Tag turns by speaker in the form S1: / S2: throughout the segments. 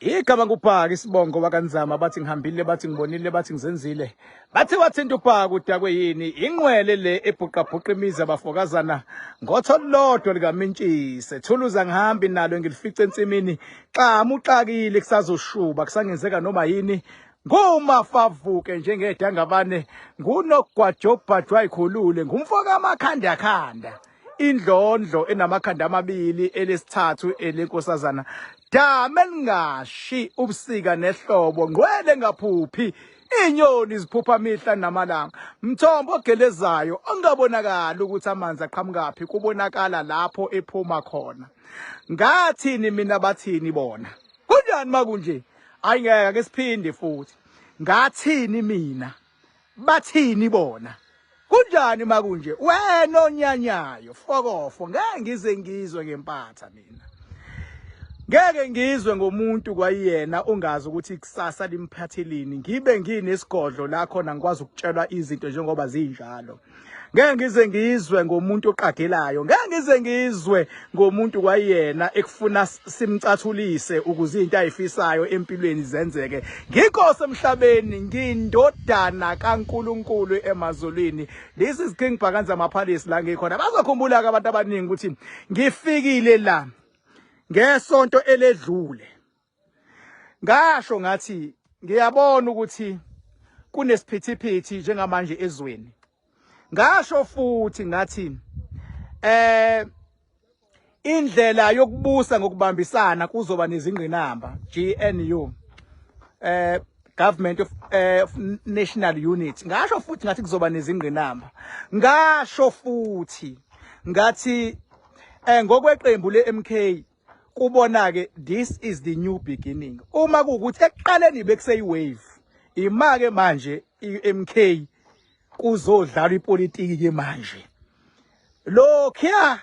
S1: Igama ngubhaka isibongo wakanzama bathi ngihambile bathi ngibonile bathi ngizenzile bathi wathinta ubhaka udakwe yini inqwele le ebhuqabhuqa imizi abafokazana ngotho lodwa likamintshise thuluza ngihambi nalo ngilifice ensimini xamu uxakile kusazoshuba kusangenzeka noma yini ngumafavuke njengedangabane ngunogwajobhajwa ikhulule ngumfoka amakhanda khanda indlondlo enamakhanda amabili elesithathu elenkosazana dame elingashi ubusika nehlobo ngqwele ngaphuphi inyoni ziphupha mihla namalanga mthombo ogelezayo ongabonakali ukuthi amanzi aqhamukaphi kubonakala lapho ephuma khona ngathini mina bathini bona kunjani makunje ayi ngeke ake siphinde futhi ngathini mina bathini bona kunjani makunje wena onyanyayo fokofo ngeke ngize ngizwe ngempatha mina ngeke ngizwe ngomuntu kwayena ungazi ukuthi ikusasa limphathelini ngibe nginesigodlo la khona ngikwazi ukutshelwa izinto njengoba zinjalo ngeke ngize ngizwe ngomuntu oqagelayo ngeke ngize ngizwe ngomuntu kwayena ekufuna simcathulise ukuze into ayifisayo empilweni zenzeke nginkosi emhlabeni ngindodana kaNkuluNkulu emazulwini this is King Bhakanza Maphalisi la ngikhona bazokhumbula ke abantu abaningi ukuthi ngifikile la ngesonto eledlule ngasho ngathi ngiyabona ukuthi kunesiphithiphithi njengamanje ezweni ngasho futhi ngathi eh indlela yokubusa ngokubambisana kuzoba nezingqinamba GNU eh government of, of national unit ngasho futhi ngathi kuzoba nezingqinamba ngasho futhi ngathi eh ngokweqembu leMK kubona ke this is the new beginning uma kuwukuthi ekuqaleni bekuseyi wave ima ke manje iMK kuzodlalwa ipolitiki ke manje lokhiya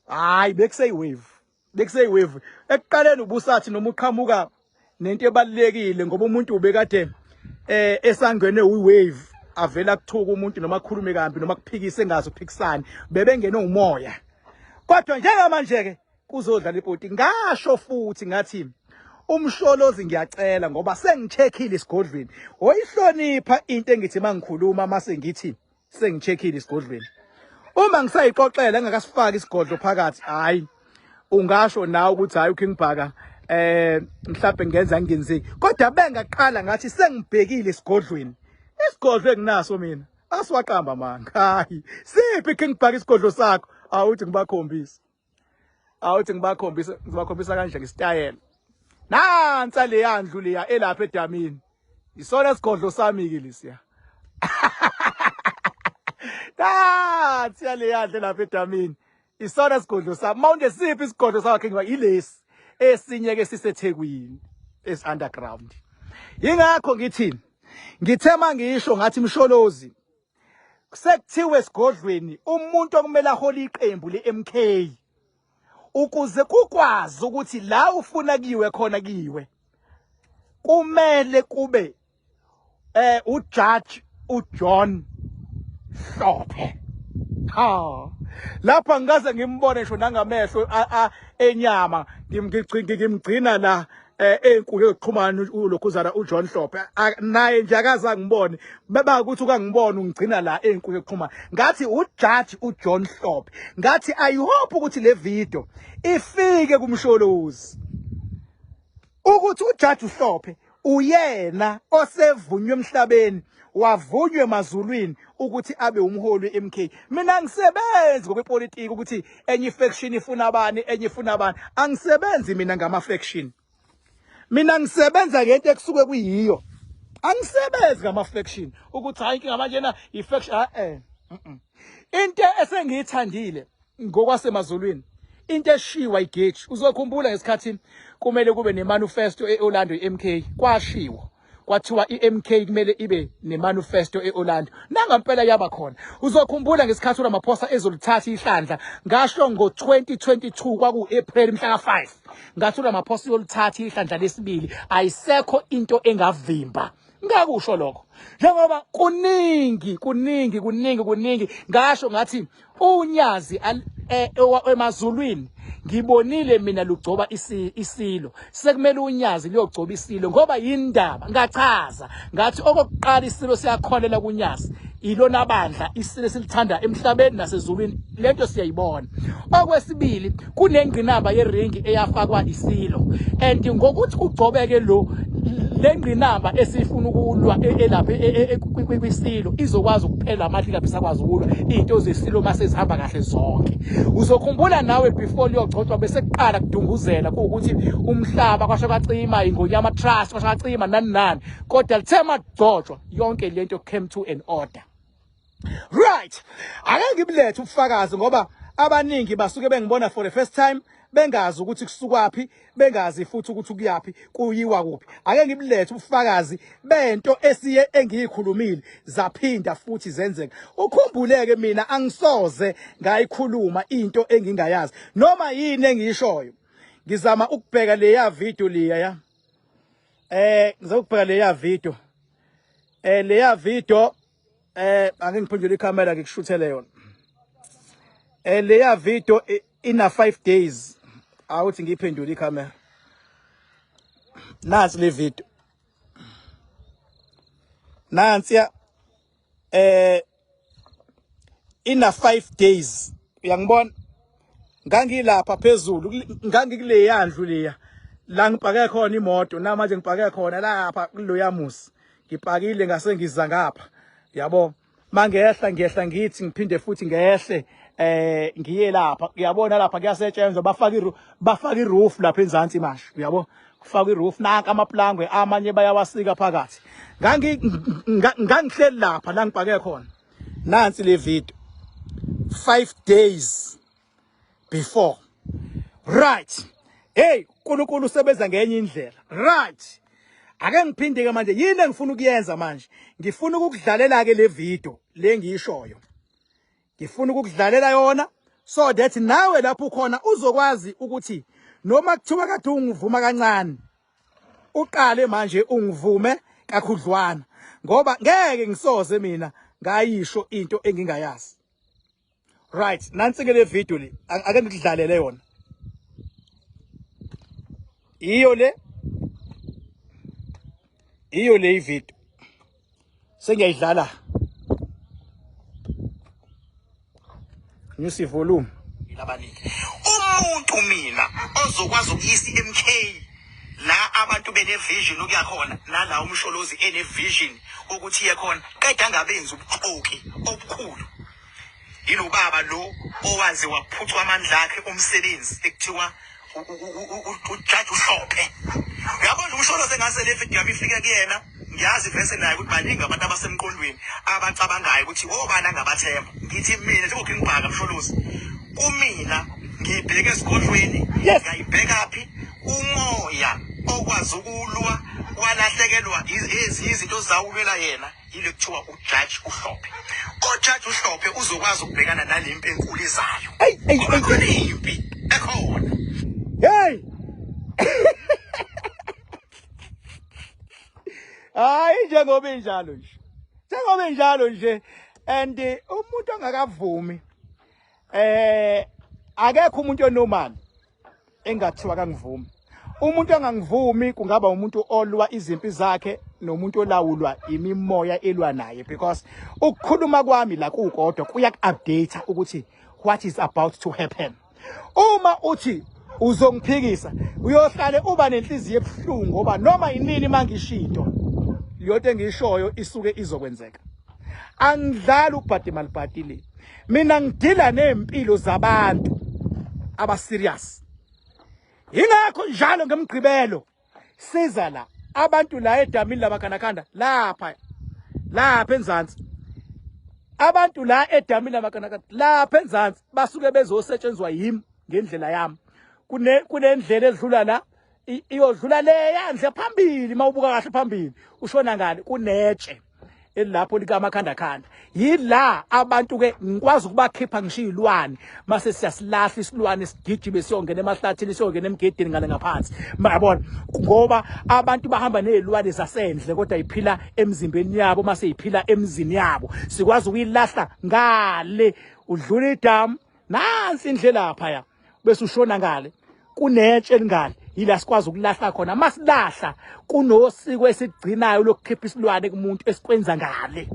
S1: hayi bekuseyi wave bekuseyi wave ekuqaleni ubusathi noma uqhamuka nento ebalulekile ngoba umuntu ubekade eh esangene uwave avela kuthuka umuntu noma akhulume kambi noma kuphikise ngazo uphikisane bebengene umoya kodwa njengamanje ke kuzodlala ipoti ngasho futhi ngathi umsholozi ngiyacela ngoba sengicheckile isigodlweni oyihlonipha into engithi mangikhuluma mase ngithi sengicheckile isigodlweni uma ngisayixoxela engakasifaki isigodlo phakathi hayi ungasho nawe ukuthi hayi uKing Bhaka eh mhlawumbe ngenza ngenzeki kodwa bengaqala ngathi sengibhekile isigodlweni isigodlo enginaso mina asiwaqamba manga hayi siphi King Bhaka isigodlo sakho awuthi ngibakhombise awuthi ngibakhombise ngibakhombisa kanje ngesitayela nansa leya ndlu leya elapha edamini isona sigodlo sami ke lesiya nansi leya ndlu lapha edamini isona sigodlo sami mawunje siphi isigodlo sakhe ngiba ilesi esinye ke siseThekwini es underground ingakho ngithi ngithe mangisho ngathi msholozi Sekuthiwe esigodlweni umuntu okumele ahole iqembu le-MK ukuze kukwazi ukuthi la ufuna kiwe khona kiwe kumele kube eh uJudge uJohn Hlophe ha lapha ngikaze ngimbone ngisho nangamehlo enyama ngimgcina la eh enkulu yokuxhumana ulokhuzana uJohn Hlophe naye nje akaze angibone beba ukuthi ukangibona ungigcina la enkulu yokuxhumana ngathi uJudge uJohn Hlophe ngathi i hope ukuthi le video ifike kumsholozi ukuthi uJudge uHlophe uyena osevunywe emhlabeni wavunywe emazulwini ukuthi abe umholi weMK mina ngisebenzi ngokwepolitiki ukuthi enye faction ifuna abani enye ifuna abani angisebenzi mina ngama faction mina ngisebenza ngento ekusuke kuyiyo angisebenzi ngama faction ukuthi hayi inkinga manje na i faction ah eh into esengiyithandile ngokwasemazulwini into eshiwa igeji uzokhumbula ngesikhathi kumele kube nemanifesto eOrlando iMK kwashiwo kwathiwa iMK kumele ibe nemanifesto eOrlando nangampela yaba khona uzokhumbula ngesikhathi uRamaphosa ezolithatha ihlandla ngasho ngo2022 kwaku April mhla ka5 ngathi uRamaphosa uyolithatha ihlandla lesibili ayisekho into engavimba ngakusho lokho njengoba kuningi kuningi kuningi kuningi ngasho ngathi unyazi e, emazulwini Ngibonile mina lugcoba isilo. Sekumele unyazi luyogcoba isilo ngoba yindaba. Ngachaza ngathi okokuqala isilo siyakholela kunyazi. Ilona bandla isilo esilithanda emhlabeni nasezulwini, lento siyayibona. Okwesibili, kunengqinamba yeringi eyafakwa isilo, and ngokuthi ugcobeke lo lengqinamba esifuna ukulwa elapha kwisilo izokwazi ukuphela amandla, ingabe isakwazi ukulwa izinto zesilo mase zihamba kahle zonke. Uzokhumbula nawe before liyogcotshwa bese kuqala kudunguzela kuwukuthi umhlaba kwasho kwacima ingonyama trust kwasho kwacima nani nani, kodwa lithe magcotshwa yonke lento came to an order. Right, ake ngibulethe ubufakazi ngoba abaningi basuke bengibona for the first time bengazi ukuthi kusukwaphi, bengazi futhi ukuthi kuyapi, kuyiwa kuphi. Ake ngibulethe ubufakazi bento esiye engiyikhulumile zaphinda futhi zenzeka. Ukhumbuleke mina angisoze ngayikhuluma into engingayazi noma yini engiyishoyo. Ngizama ukubheka leya video leya ya ngizama ukubheka leya video leya video ake ngiphendule ikhamera ngikushuthele yona. Leya video ina 5 days awuthi ngiyiphendule ikhamera. Nansi le video, nansi ya ina 5 days. Uyangibona, ngangilapha phezulu, ngangikuleya ndlu leya la ngipake khona imoto, namanje ngipake khona lapha kuloya musi ngipakile, ngase ngiza ngapha yabo. Mangehla ngiyehla ngithi ngiphinde futhi ngehle ngiye lapha, uyabona lapha kuyasetshenzwa, bafaka iroof lapha enzansi manje, uyabo, kufaka iroof, nanka amaplangwe amanye bayawasika phakathi. Ngangihleli lapha la ngipake khona. Nansi le video 5 days before. Right, hey, uNkulunkulu usebenza ngenye indlela. Right, ake ngiphinde ke manje, yini engifuna ukuyenza manje? Ngifuna ukukudlalela ke le video le ngiyishoyo, ngifuna ukukudlalela yona so that nawe lapho ukhona uzokwazi ukuthi noma kuthiwa kade ungivuma kancane, uqale manje ungivume kakhudlwana, ngoba ngeke ngisoze mina ngayisho into engingayazi. Right, nansi ke le video le, ake ngikudlalele yona. Iyo le, iyo le ivideo sengiyayidlala. Nyusa ivolume.
S2: Labaningi umuntu mina ozokwazi ukuyisa i-MK la abantu bene-vision ukuya khona, nala uMsholozi ene-vision ukuthi iye khona, qeda angabenzi ubuxoki obukhulu. Yilo baba lo owaze waphucwa amandla akhe omsebenzi ekuthiwa ujaji uHlophe. Uyabona uMsholozi engase le video yami ifike kuyena, ngiyazi vese naye ukuthi baningi abantu abasemqondweni abacabangayo ukuthi obani angabathemba. Ngithi mina njengoKing Bhaka Msholozi, kumina ngiyibheke esigodlweni, ngiyayibheka phi umoya okwazi ukulwa walahlekelwa ezinye izinto zawulwela yena, yile kuthiwa ujaji uHlophe. Ujaji uHlophe uzokwazi ukubhekana nale mpi enkulu izayo, ngoba khona impi ekhona.
S1: Hey, hayi, njengoba injalo nje, njengoba injalo nje, and umuntu ongakavumi, akekho umuntu onormal engathiwa kangivumi. Umuntu angangivumi kungaba umuntu olwa izimpi zakhe nomuntu olawulwa imimoya elwa naye, because ukukhuluma kwami la kukodwa kuyaku-update ukuthi what is about to happen. Uma uthi uzongiphikisa, uyohlale uba nenhliziyo ebuhlungu, ngoba noma yinini mangisho into, leyo engiyishoyo isuke izokwenzeka. Angidlali ukubhada imali bhadi le, mina ngidila nempilo zabantu aba serious. Ingakho njalo ngemgqibelo siza la abantu la edamini lamakhandakhanda lapha lapha enzansi, abantu la edamini lamakhandakhanda lapha enzansi basuke bezosetshenzwa yimi ngendlela yami. Kunendlela edlula la, iyodlula le yandle phambili, mawubuka kahle phambili ushona ngale, kunetshe elapho likamakhandakhanda. Yila abantu ke ngikwazi ukubakhipha ngisho izilwane, mase siyasilahla isilwane sigijime siyongena emahlathini, siyongena emgedeni ngale ngaphansi, mayabona, ngoba abantu bahamba nezilwane zasendle kodwa iphila emzimbeni yabo, mase iphila emzini yabo. Sikwazi ukuyilahla ngale, udlula idamu, nansi indlela lapha ya. Bese ushona ngale kunetshe elingale, yila sikwazi ukulahla khona. Masilahla kunosiko esigcinayo lokukhipha isilwane kumuntu esikwenza ngale.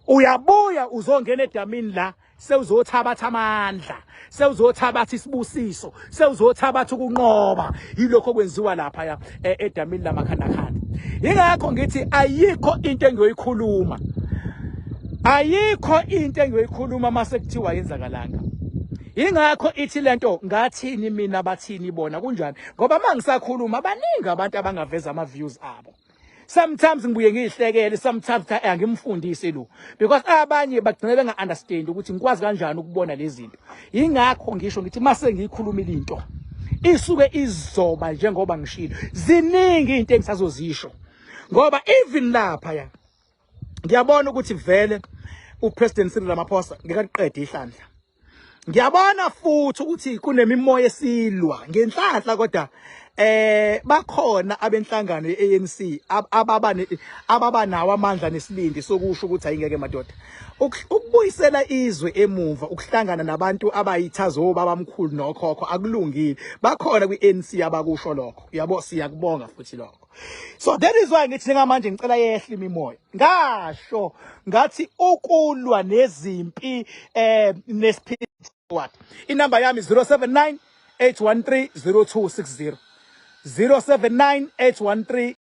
S1: Uyabuya uzongena edamini la, sewuzothabatha amandla, sewuzothabatha isibusiso, sewuzothabatha ukunqoba. Yilokho okwenziwa lapha ya edamini lamakhandakhanda. Ingakho ngithi ayikho into engiyoyikhuluma, ayikho into engiyoyikhuluma mase kuthiwa yenzakalanga. Ingakho ithi lento ngathini mina, bathini bona, kunjani? Ngoba mangisakhuluma baningi abantu abangaveza ama views abo. Sometimes ngibuye ngiyihlekele, sometimes cha, angimfundisi lo, because abanye bagcina benga understand ukuthi ngikwazi kanjani ukubona lezi zinto. Ingakho ngisho ngithi mase ngiyikhulumile into isuke izoba njengoba ngishilo. Ziningi izinto engisazozisho, ngoba even lapha ya ngiyabona ukuthi vele uPresident Cyril Ramaphosa ngekaqede ihlandla. Ngiyabona futhi ukuthi kunemimoya esilwa ngenhlanhla, kodwa bakhona abenhlangano yeANC ababa nawo amandla nesibindi sokusho ukuthi ayingeke madoda, ukubuyisela izwe emuva, ukuhlangana nabantu abayithazo babamkhulu nokhokho akulungile. Bakhona kwiANC abakusho lokho, yabo. Siyakubonga futhi lokho. So that is why ngithi njengamanje ngicela yehle imimoya. Ngasho ngathi ukulwa nezimpi nesiphithi. Inamba yami 079 813 0260, 079 813.